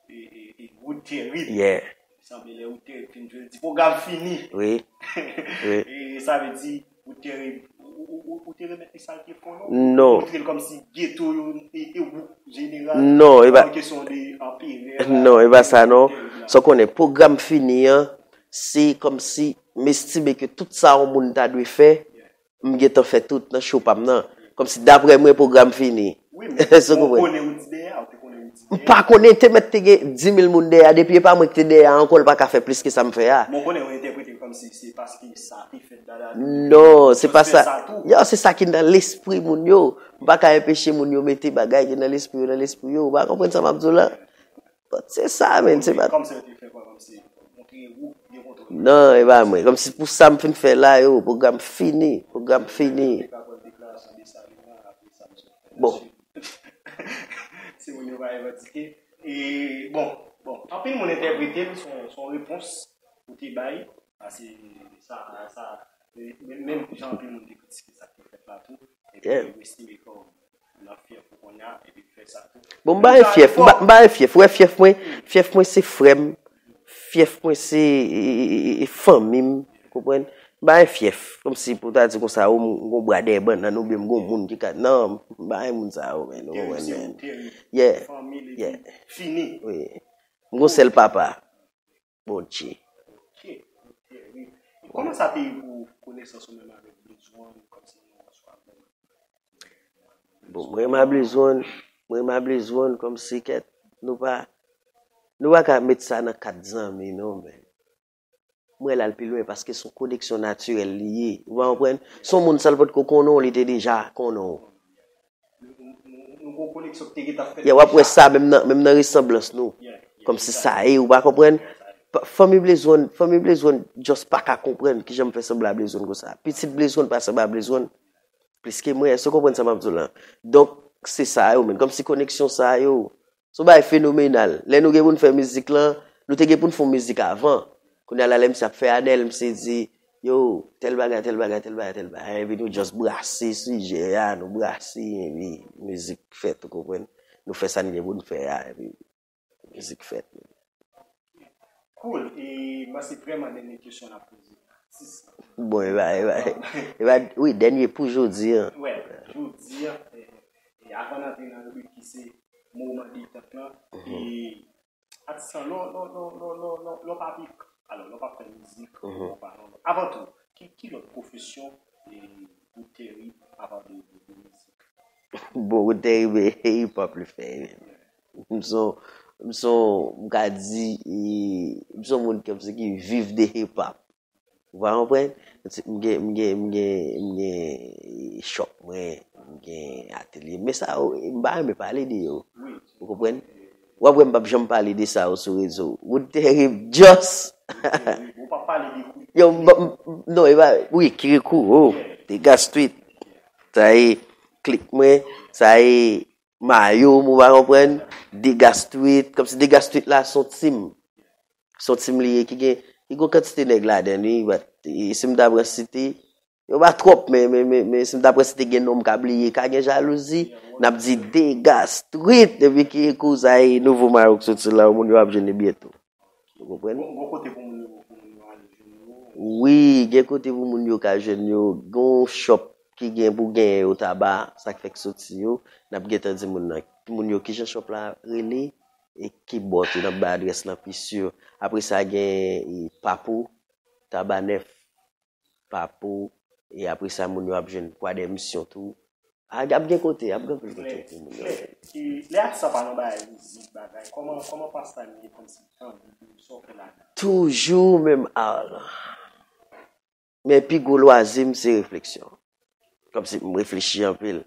E, e, e, Rood Terib. Yeah. Sanble lè Rood Terib fin jwe, l di pwogram fini. Wi. Wi. E sa vle di, Rood Terib, ou, ou, ou, ou te remèt li sa l te fè w non? Non. Ou montre l kòmsi geto yo, e, e ou, jeneral. Non, e pa. Kesyon de anperè la. Non, e pa sa non. Sa w konnen, pwogram fini an, se kòmsi m estime ke tout sa yon moun ta dwe fè, m gentan fè tout nan show pa m nan. Kòmsi daprè mwen, pwogram fini. Wi, men ou konnen ou di dèyè a, ou te konnen ou di dèyè a. M pa konnen, te mèt te gen di mil moun dèyè a, depi e pa mwen ki te dèyè a ankò, l pa ka fè plis ke sa m fè a. Men ou konnen ou entèprete l kòmsi se paske sa te fèt, dadadi. Non, se pa sa. Yo, se sa ki nan lespri moun yo. M pa ka enpeche moun yo mete bagay ki nan lespri yo, nan lespri yo. Ou pa konprann sa m ap di w la? But se sa, men, se pa. Kòmsi yo te fè kwa, kòmsi montre ou gen kontwòl. Non, e pa mwen. Kòmsi pou sa m fin fè la, yo, pwogram fini. Pwogram fini. Te ka pran deklarasyon de salim nan, apre sa, misye fè. Bon. Se moun yo pa revandike. E, bon, bon, anpil moun entèprete l, se yon, se yon repons ou te bay. Paske sa, sa, e, menm, menm jan anpil moun te kritike sa k te fèt la tou. Epi yo estime kòm nan fyèf ou kounye a, epi fè sa tou. Bon, m pa gen fyèf, m pa, m pa gen fyèf. Ou wè fyèf mwen, fyèf mwen se frè m, fyèf mwen se, e, e, e, e, fanmi m, ou konprann? M pa gen fyèf. Kòmsi pou w ta di konsa, o, m gon bra dèyè bannann, oubyen m gon moun ki ka, non, m pa gen moun sa yo, men, ou konprann, men. Yeah, yeah. Wi. M gon sèl papa. Bondye. Ok, ok, wi. Kòman sa te ye pou konesans ou menm avèk Blaze One, kòmsi nou sou album? Bon, mwen menm a Blaze One, mwen menm a Blaze One, kòmsi kèt, nou pa, nou pa ka met sa nan kad zanmi, non, men. Mwen wè l al pi lwen paske se yon koneksyon natirèl li ye. Ou pa konprann? Se yon moun san l potko konnen w, li te deja konnen w. Nou, nou, nou, nou gon koneksyon ki te gentan fèt deja. Yeah, w ap wè sa menm nan, menm nan resanblans nou. Yeah, yeah, kòmsi sa ye, ou pa konprann? Yeah, sa ye. Pa, fanmi Blaze One, fanmi Blaze One just pa ka konprann kijan m fè sanble a Blaze One konsa. Pitit Blaze One pa sanble a Blaze One plis ke mwen. Èske w konprann sa m ap di w la? Donk, se sa yo menm. Kòmsi koneksyon sa yo, se yon bagay fenomenal. Lè nou gen pou n fè mizik lan, nou te gen pou n fè yon mizik avan. Kounye a la, lè misye ap fè Adèl, misye di, yo, tèl bagay, tèl bagay, tèl bagay, tèl bagay. Epi nou just brase sijè a, nou brase, epi mizik fèt, ou konprann? Nou fè sa n gen pou n fè a, epi mizik fèt. Cool. E mwen se vrèman dènye kesyon n ap poze atis lan. Bon, e pa, e pa, e pa, wi, dènye pou jodi a. Wè, jodi a, e, e avan n antre nan ribrik ki se moman detant lan, e atis lan, lè w, lè w, lè w, lè w, lè w, lè w pa pi, alò, lè w pa fè mizik, ou pa non. Avan tou, Ki, ki lòt pwofesyon e, ou te ri apa de, de, de mizik? Bon, ou te ri, men hip hop li fè. M son, m son, m ka di, e, m son moun kòmsi ki viv de hip hop. Ou pa konprann? M gen, m gen, m gen, m gen shop mwen, m gen atelye. Men sa yo, m pa renmen pale de yo. Ou konprann? W ap wè m p ap janm pale de sa yo sou rezo. Wood Terib, just. Ou pa pale de kou. Yo, m, m, non, e pa, wi, Kirikou, oh, Dega Street. Sa e klik mwen, sa e mayo m, ou pa konprann? Dega Street, kòmsi Dega Street la, se yon team. Se yon team li ye ki gen, ki gen yon kantite nèg ladan li, but, e, si m ta pran site, yo pa twòp, men, men, men, men si m ta pran site gen non m ka bliye, ka gen jalouzi, n ap di Dega Street, depi Kirikou sa e nouvo mayo k soti la, moun yo ap jwenn li byento. Ou konprann? Bon, bon kote pou moun yo, pou moun yo ale jwenn yo. Wi, gen kote pou moun yo ka jwenn yo. Gen yon shop ki gen pou genyen yo Taba, sa k fèk soti yo. N ap gentan di moun nan, moun yo kijan shop la rele, e ki bò tou, n ap bay adrès lan pi si. Apre sa, gen e, Papo, Taba Nèf, Papo, e apre sa, moun yo ap jwenn Kwadè Misyon tou. A, ap gen kote, ap gen anpil kote pou moun yo. E lè atis la pa nan bagay mizik, bagay, kòman, kòman pastay ou ye kòmsi tan libre ou, sa w fè ladan? Toujou menm al. Men pi gwo lwazi m se refleksyon. Kòmsi m reflechi anpil.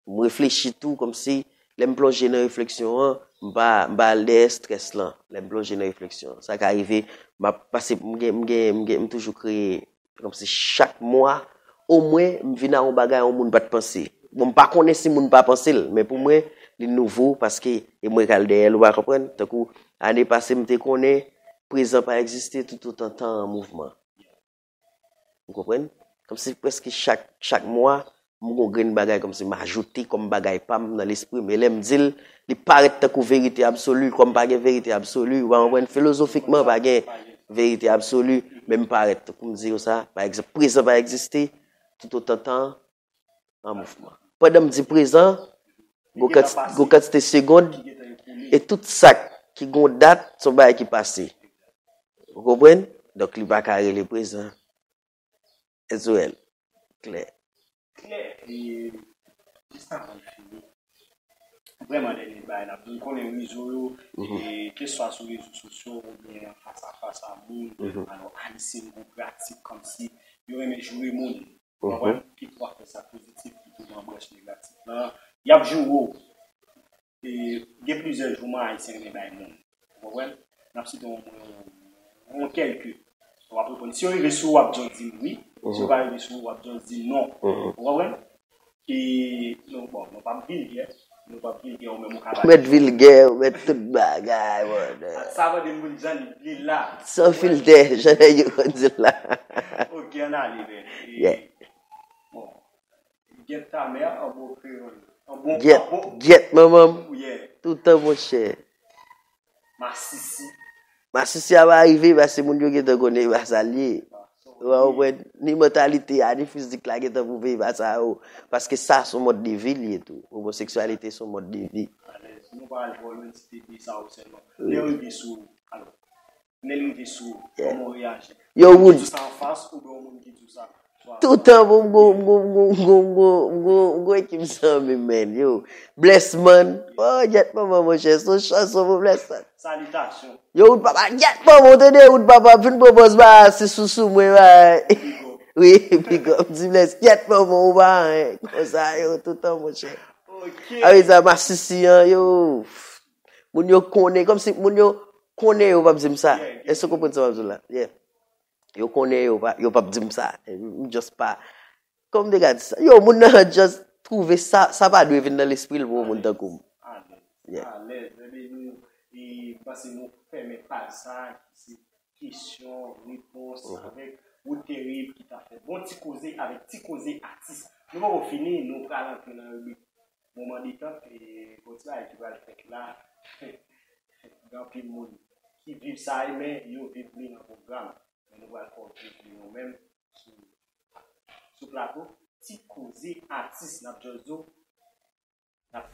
M reflechi tou kòmsi lè m plonje nan refleksyon an, m pa, m pa al dèyè strès lan. Lè m plonje nan refleksyon an, sa ka rive, m ap pase, m gen, m gen, m gen, m toujou kreye. Kòmsi chak mwa, omwen, m vin a yon bagay yon moun pa t panse. Bon, m pa konnen si moun pa panse l, men pou mwen, li nouvo paske e mwen k al dèyè l, ou pa konprann? Tankou ane pase, m te konnen prezan pa egziste toutotan tan an mouvman. Ou konprann? Kòmsi prèske chak, chak mwa, m gon grenn bagay kòmsi m ajoute kòm bagay pa m nan lespri m. E lè m di l, li parèt tankou verite absoli, kòm pa gen verite absoli, ou pa konprann? Filozofikman, pa gen verite absoli, men m parèt tankou m di yo sa, pa egzanp, prezan pa egziste, toutotan tan an an mouvman. Pandan m di prezan, gon kantite segonn, e tout sa ki gon dat, se yon bagay ki pase. Ou konprann? Donk, li pa ka rele prezan. Ezwèl. Klè. Klè. E, jis avan n fini, vrèman dènye bagay la, nou konnen rezo yo, e, keswa sou rezo sosyo oubyen fas a fas a moun, alò, Ayisyen gon pratik kòmsi yo renmen joure moun. Ou konprann? Ki tou ap fè sa pozitif, ki tou nan branch negatif lan. Y ap joure w. E, gen plizyè jouman Ayisyen renmen bay moun. Ou konprann? N ap site yon, yon, yon kèlke. W ap reponn. Si yo rive sou ou, w ap just di m wi. Si yo pa rive sou ou, w ap just di m non. Ou konprann? E, nou, bon, nou p ap vilgè. Nou p ap vilgè, ou menm ou ka bay. Ou mèt vilgè, ou mèt tout bagay, brother. Sa mande moun jan li la. San filtè, jan nèg yo konn di l la. Ok, ann ale, men. E, bon. Gyèt ta mè, an bon kreyòl. An bon, gyèt, an bon. Gyèt manman m. Yeah. Toutan, monchè. Masisi. Masisi a pa rive, paske moun yo gentan konnen e pa sa l ye. Ou pa konprann? Ni mantalite a, ni fizik la gentan pwouve e pa sa yo. Paske sa se yon mòd de vi l ye tou. Omoseksyalite se yon mòd de vi. Alèz, nou pa al twò lwen, site de sa yo sèlman. Lè yo rive sou ou, alò, lè l rive sou ou, kòman w reyaji? Yo, Wood. Moun ki di w sa anfas oubyen yon moun ki di w sa swa? Toutan, bon, m gon, m gon, m gon, m gon, m gon, m gon, m gon ekip zanmi, man. Yo, Blessman. Oh, gyèt manman, monchè. Se yon chanson pou Blessman. Salitasyon. Yo, Wood papa, gyèt manman, w tande, Wood papa, vin pran pòz ba, se sousou mwen, bay. Wi, big up, di Bless, gyèt manman, ou pa anyen. Konsa, yo, toutan, monchè. Ok. A, wi, sa, masisi an, yo. Moun yo konnen, kòmsi moun yo konnen yo p ap di m sa. Èske w konprann sa m ap di w la? Yeah. Yo konnen yo p ap, yo p ap di m sa. M just pa. Kòm de gad sa. Yo, moun nan just twouve sa, sa pa dwe vin nan lespri l pou yon moun tankou m. Alèz. Yeah. Alèz. Ebyen, nou, e, m panse nou fèmen paj sa, ki se kesyon, repons avèk Wood Terib ki ta fè bon ti koze avèk Ti Koze Atis. Nou poko fini, nou pral antre nan ribrik Moman Detant, e, gon ti bagay ki pral fèt la. Gen anpil moun ki viv sa, e, men yo viv li nan pwogram. Men nou pral fè w viv li nou menm sou, sou plato. Ti Koze Atis, n ap just di w, n ap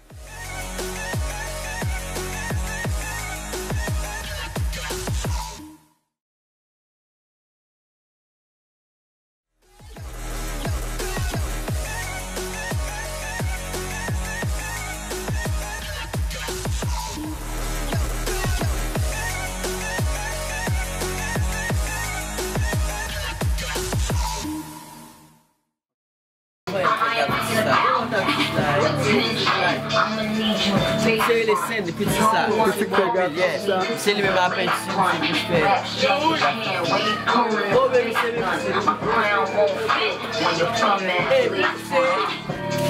Pitit sa, pitit mwen anpil, yeah. Se li menm apenti, se li ki fè. Oh, baby, se li, se li. Hey, baby, se li.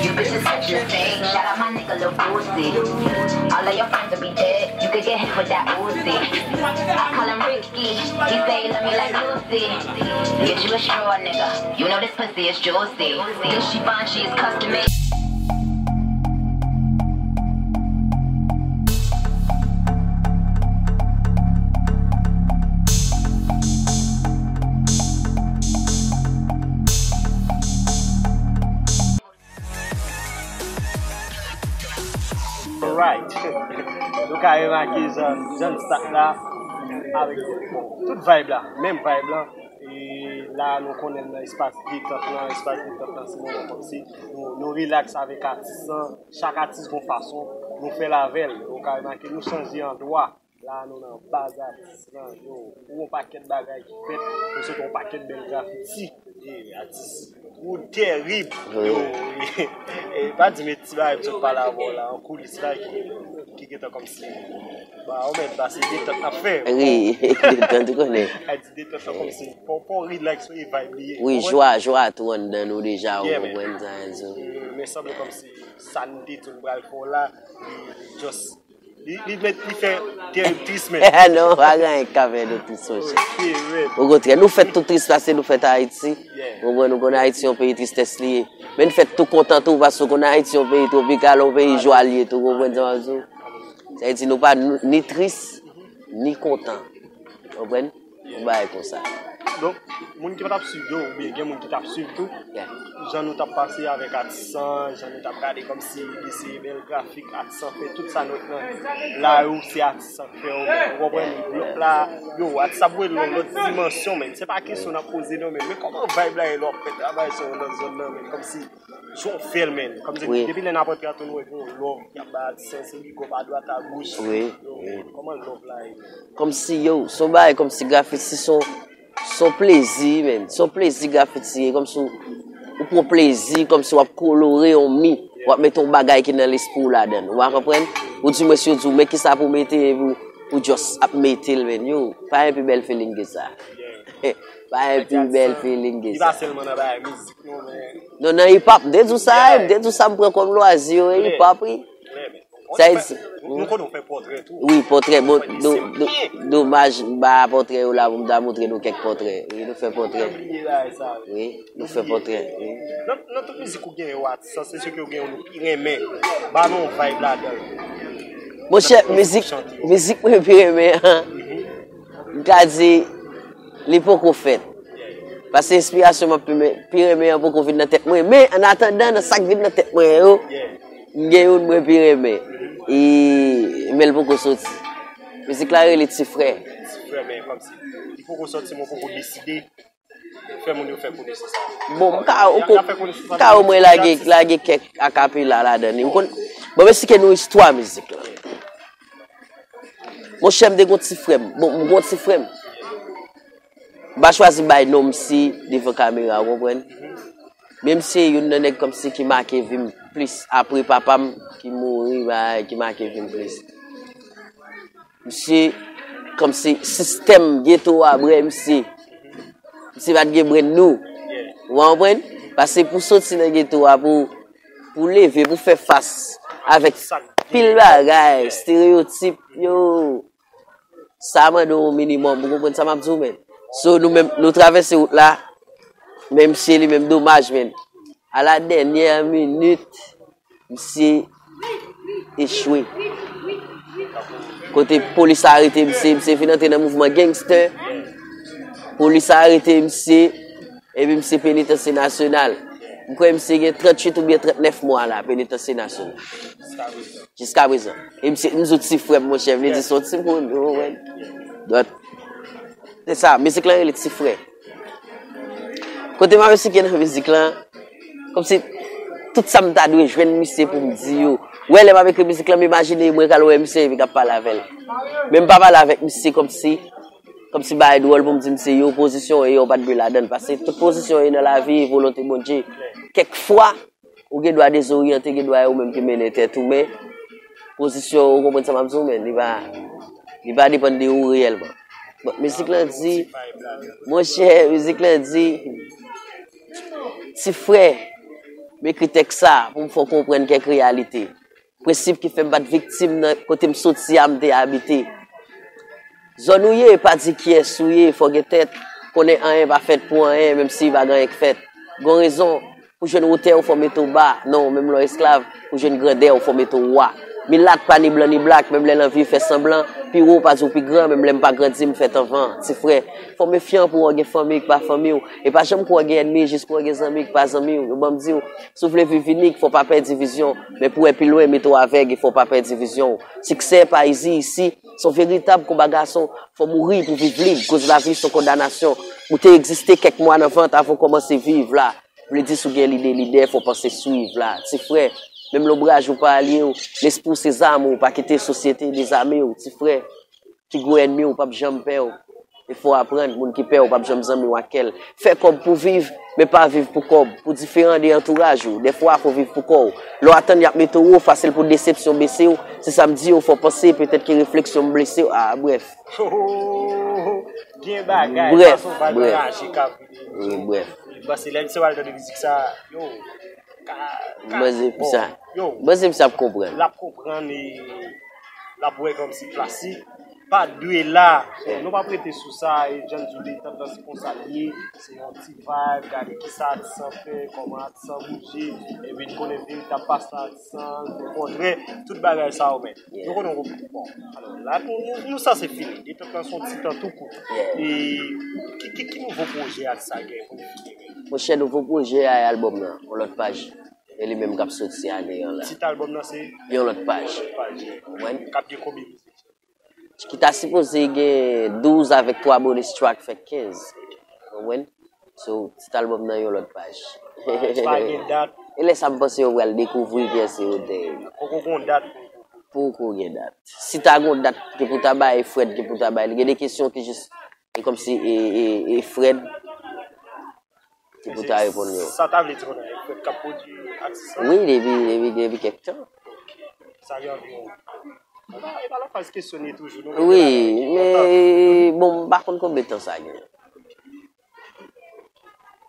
You bitches such a thing. Shout out my nigga Lil Boosie. All of your friends will be dead. You could get hit with that Uzi. I call him Ricky. He say he love me like Lucy. Get you a straw, nigga. You know this pussy is juicy. This she find she is custom made. Alright. Nou ka remake jan, jan n stat la avèk tout vibe la, menm vibe la. E la nou konnen nan espas detant lan, espas detant lan se moman kòmsi nou, nou relax avèk atis lan. Chak atis gon fason nou fè l avè l. Nou ka remake nou chanje andwa. La nou nan baz atis lan, yo, pou yon pakèt bagay ki fèt, nou sot yon pakèt bèl grafiti. E atis ou tèrib. Yo, e pa di men ti bagay m sot pale avè w la an koulis la ki, ki gentan kòmsi ba ou menm pase detant n ap fè. Wi, detant ou konnen. A di detant lan kòmsi fò, fò relax e vibe li ye. Wi, jwa, jwa tou anndan nou deja, ou konprann sa m di w. Men sanble kòmsi sa n te di w pral fè w la, li just Li, li, met, li fè tèl tris men. Non, pa gen anyen k ka fè nou tris, monchè. Okontrè, nou fèt tou tris paske nou fèt Ayiti. Ou konprann, nou konn Ayiti se yon peyi tristès li ye. Men n fèt tou kontan tou paske w konn Ayiti se yon peyi twopikal, yon peyi jwa li ye tou, ou konprann sa m ap di w? Sa vle di nou pa ni tris, ni kontan. Ou konprann? Yon bagay konsa. Donk, moun ki pa t ap swiv yo, oubyen gen moun ki t ap swiv tou, jan nou t ap pase avèk atis lan, jan nou t ap gade kòmsi li se bèl grafik, atis lan fè tout sa nou t nan la yo, se atis lan k fè yo, ou konprann? Blòk la, yo, atis ap voye l nan lòt dimansyon, men se pa kesyon n ap poze non, men, men kòman vibe la ye lè w ap fè travay sa yo nan zòn nan, men kòmsi Jan w fè l, men. Kòmsi depi lè n ap antre a tou nou wè gen yon love y ap bay atis lan, se big up adwat agoch. Yo, kòman love la ye? Kòmsi yo, se yon bagay kòmsi grafiti se yon, se yon plezi, men. Se yon plezi grafiti ye, kòmsi w, ou pran plezi, kòmsi w ap kolore yon mi, w ap mete yon bagay ki nan lespri w ladan l. Ou pa konprann? Ou di mwen si yo di w, men kisa pou w mete, epi w, ou just ap mete l, men. Yo, pa gen pi bèl feeling ke sa. Pa gen pi bèl feeling ke sa. Li pa sèlman nan bagay mizik non, men. Non, nan hip hop, m te di w sa, m te di w sa m pran kòm lwazi yo, e hip hop, wi. Sa vle di, nou konnen w fè pòtrè tou. Wi, pòtrè, bon, do, do, domaj, m pa pòtrè yo la pou m ta montre nou kèk pòtrè. Wi, nou fè pòtrè. Wi, nou fè pòtrè, wi. Nan, nan tout mizik ou gen yo, atis lan, se sou ke ou gen yo nou pi renmen. Ba nou yon vibe ladan l. Monchè, mizik, mizik mwen pi renmen an, m ka di, li poko fèt. Paske enspirasyon m ap pi, pi renmen an poko vin nan tèt mwen. Men, annatandan, nan sa k vin nan tèt mwen yo, m gen youn mwen pi renmen. E, men l poko soti. Mizik la rele Ti Frè. Ti Frè, men kòmsi li poko soti, men w poko deside fè moun yo fè konesans avè l. Bon, m ka, ou ko, m ka omwen lage, lage kèk akapela ladan li. Ou konn, bon, m esplike nou istwa mizik la. Monchè, m te gon ti frè m. Bon, m gon ti frè m. M pa chwazi bay non misye devan kamera, ou konprann? Men misye youn nan nèg kòmsi ki make vi m plis. Apre papa m ki mouri, bay, ki make vi m plis. Misye, kòmsi sistèm geto a, brè, misye. Misye pa t gen brenn nou. Ou konprann? Paske pou soti nan geto a, pou, pou leve, pou fè fas avèk pil bagay, estereyotip, yo. Sa mande yon minimòm, ou konprann sa m ap di w, men. So, nou menm, nou travèse wout la, men misye li menm, domaj, men. A la dènyè minit, misye echwe. Kote polis arete misye, misye vin antre nan mouvman gangster. Polis arete misye, epi misye penitansye nasyonal. M kwè misye gen tranntuit oubyen trannèf mwa la, penitansye nasyonal. Jiskaprezan. E misye, m di w ti frè m, monchè, vle di se yon timoun, ou konprann? Donk, se sa, mizik lan rele Ti Frè. Kote m ap esplike nan mizik lan, kòmsi tout sa m ta dwe jwenn misye pou m di yo. Ou wè, lè m ap ekri mizik lan, m imajine mwen k al wè misye epi k ap pale avè l. Men m pa pale avèk misye kòmsi, kòmsi bagay dwòl pou m di misye yo pozisyon w ye, ou pa t dwe ladan l. Paske tout pozisyon w ye nan lavi, e volonte Bondye. Kèk fwa, ou gen dwa dezoryante, gen dwa e ou menm ki mennen tèt ou, men pozisyon, ou konprann sa m ap di w, men li pa, li pa depann de ou reyèlman. Bon, mizik lan di, monchè, mizik lan di, ti frè, m ekri tèks sa pou m fè w konprann kèk reyalite. Prensip ki fè m pa t viktim nan kote m soti a, m te abite. Zòn ou ye, pa di kiyès ou ye, fò gen tèt. Konnen anyen pa fèt pou anyen, menm si pa gen anyen k fèt. Gon rezon, pou jwenn wotè ou fò mete w ba. Non, menm lè w esklav, pou jwenn grandè ou fò mete w wa. Milat pa ni blan ni blak, menm lè l anvi fè sanblan. Pi wo pa di w pi gran, menm lè m pa grandi, m fèt anvan. Ti frè, fò mefyan pou w gen fanmi k pa fanmi w. E pa janm kwè w gen ènmi, jis kwè w gen zanmi k pa zanmi w. Yo ban m di w, si w vle viv inik, fò w pa pè divizyon. Men pou w wè pi lwen, mete w avèg e fò w pa pè divizyon w. Siksè pa izi isi, se yon veritab konba gason. Fò w mouri pou viv lib, koz lavi se yon kondanasyon. Ou te egziste kèk mwa nan vant avan w kòmanse viv la. Vle di si w gen lide, lidè, fò w panse swiv la. Ti frè, menm lonbraj ou pa alye w, lespri w se zam ou, pa kite sosyete dezame w, ti frè. Pi gwo ènmi w p ap janm pè w. E fò w aprann, moun ki pè w p ap janm zanmi w ak kè l. Fè kòb pou viv, men pa viv pou kòb. Pou diferan de antouraj ou, dèfwa fò w viv pou kò w. Lè w atann y ap mete w wo, fasil pou desepsyon bese w. Se sa m di yo, fò w panse, petèt ke refleksyon m blese w. Ah, brèf. Gen bagay, brèf, fason bagay brèf. Raje k ap vini. Wi, brèf. Paske lè misye pral tande mizik sa, yo, ka, ka, m panse bon, sa, yo, m panse sa ap konprann. L ap konprann e l ap wè kòmsi klasik pa dwe la. Nou p ap rete sou sa, e jan di w detant lan se konsa l ye, se yon ti vibe, gade kisa atis lan fè, kòman atis lan bouje, epi n konnen veritab pastè atis lan, okontrè, tout bagay sa yo, men. Nou konnen w bon. Alò, la, nou, nou, nou sanse fini. Detant lan se yon ti tan tou kout. E ki, ki, ki nouvo pwojè atis sa gen pou nou fini? Monchè, nouvo pwojè a e albòm nan, yon lòt paj. E li menm k ap soti ane an la. Tit albòm nan se? Yon lòt paj. Yon lòt paj. Konprann? K ap gen konbyen mizik? Ki ta sipoze gen douz avèk twa bonus track, fè kenz. Konprann? So, tit albòm nan yon lòt paj. Pa gen dat. E lè sa m panse yo pral dekouvri kiyès se Rodrigue. Poko gon dat. Poko gen dat. Si ta gon dat, ki pou ta bay Fred, ki pou ta bay li. Gen de kesyon ki jis, e kòmsi, e, e, e Fred ki pou ta reponn yo. Sa ta vle di konnen Fred k ap pwodui atis lan? Wi, depi, depi, depi kèk tan. Sa gen anviwon. E pa, e pa la faz kesyone toujou, non? Wi, men, bon, m pa konn konbyen tan sa gen.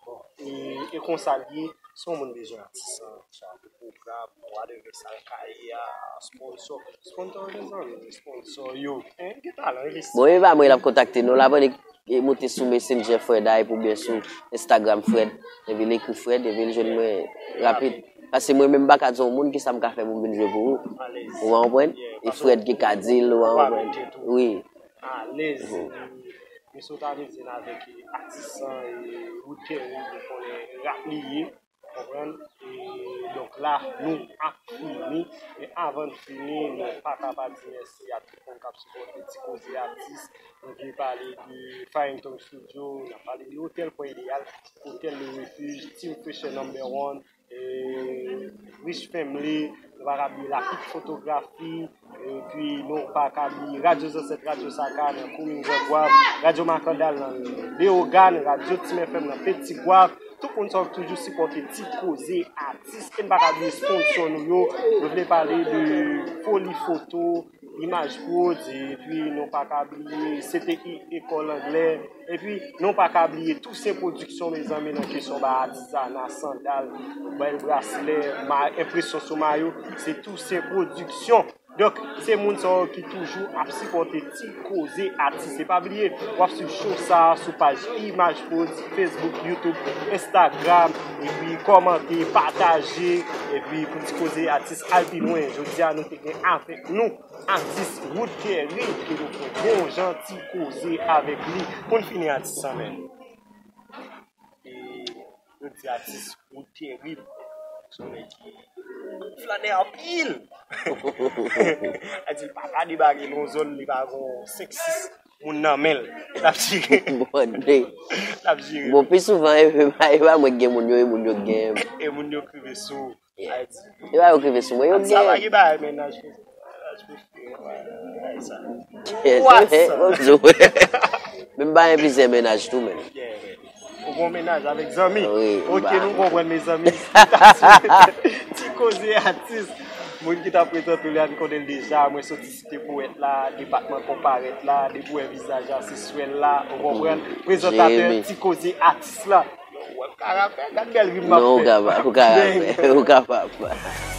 Bon, e, e konsa l ye, si yon moun bezwen atis lan, sa, pou pwogram, whatever, sa l ka ye a, sponsò, sponsò, mezanmi, sponsò, yo, en, gen talan, envesti. Bon, e pa mwen l ap kontakte nou, l ap annik, e, monte sou Messenger Fred a, epi oubyen sou Instagram Fred, epi l ekri Fred, epi l jwenn mwen rapid. Paske mwen menm m pa ka di yon moun kisa m ka fè pou m vin jwe pou ou. Ou konprann? E Fred ki ka di l, ou konprann? Wi. Alèz. Mesye w ta vin jwenn avèk, e, atis lan, e, Wood Kerry, ou konnen rap li ye, konprann? E, donk la, nou ap fini, men avan n fini, nou pa ka pa di mèsi a tout moun k ap sipòte Ti Koze Atis. Nou vle pale de Farrington Studio, n ap pale de Hotel Point Idéal, Hotel Le Refuge, Team Fashion Number One, e, Rich Family, nou pa ka bliye Lapik Fotografi, epi nou pa ka bliye Radyo Zansèt, Radyo Saka nan komin Gran Gwav, Radyo Makandal nan Leyogàn, Radyo Tim F M nan Petit Gwav. Tout moun sa yo k toujou sipòte Ti Koze Atis. E n pa ka bliye sponsò nou yo. Nou vle pale de Foli Foto, Imaj Prod, epi nou pa ka bliye C T I Ekòl Anglè. Epi, nou pa ka bliye Toussaint Production, mezanmi, nan kesyon ba atizana, sandal, bèl braslè, ma-, enpresyon sou mayo, se Toussaint Production. Donk, se moun sa yo ki toujou ap sipòte Ti Koze Atis. E pa bliye, w ap swiv show sa a sou paj Imaj Prod, Facebook, YouTube, Instagram, epi kòmante, pataje, epi pou Ti Koze Atis al pi lwen. Jodi a, nou te gen avèk nou atis Wood Kerry, ke nou fè bon jan ti koze avèk li. Pou n fini atis lan, men. E, yo di atis Wood Kerry, se yon nèg ki flanè anpil. A di, l pa ka debake nan yon zòn, li pa gon senk sis moun nan men l. L ap jere. Bon, l ap jere. Bon, pi souvan, e pa, e pa mwen ki gen moun yo, e moun yo ki gen. E moun yo k rive sou. Yeah. Ayiti. Yo pa yo k rive sou mwen, yo gen. Sa pa gen bagay mennaj. Mennaj prefere mwen. Bagay sa. Yes, bon, so, men m pa gen plizyè mennaj tou, men. Yeah, men. Ou gon mennaj avèk zanmi? Wi, m pa. Ok, nou konprann, mezanmi. Ti Koze Atis. Moun ki t ap prezante w, Leandre konnen l deja, mwen soti site powèt la, depatman konparèt la, depi w wè vizaj la, se swèl la, ou konprann? Prezantatè, ti koze atis la. Ou wè m ka rapè, gad bèl rim m ap fè. Non, ou kapab, ou kapab.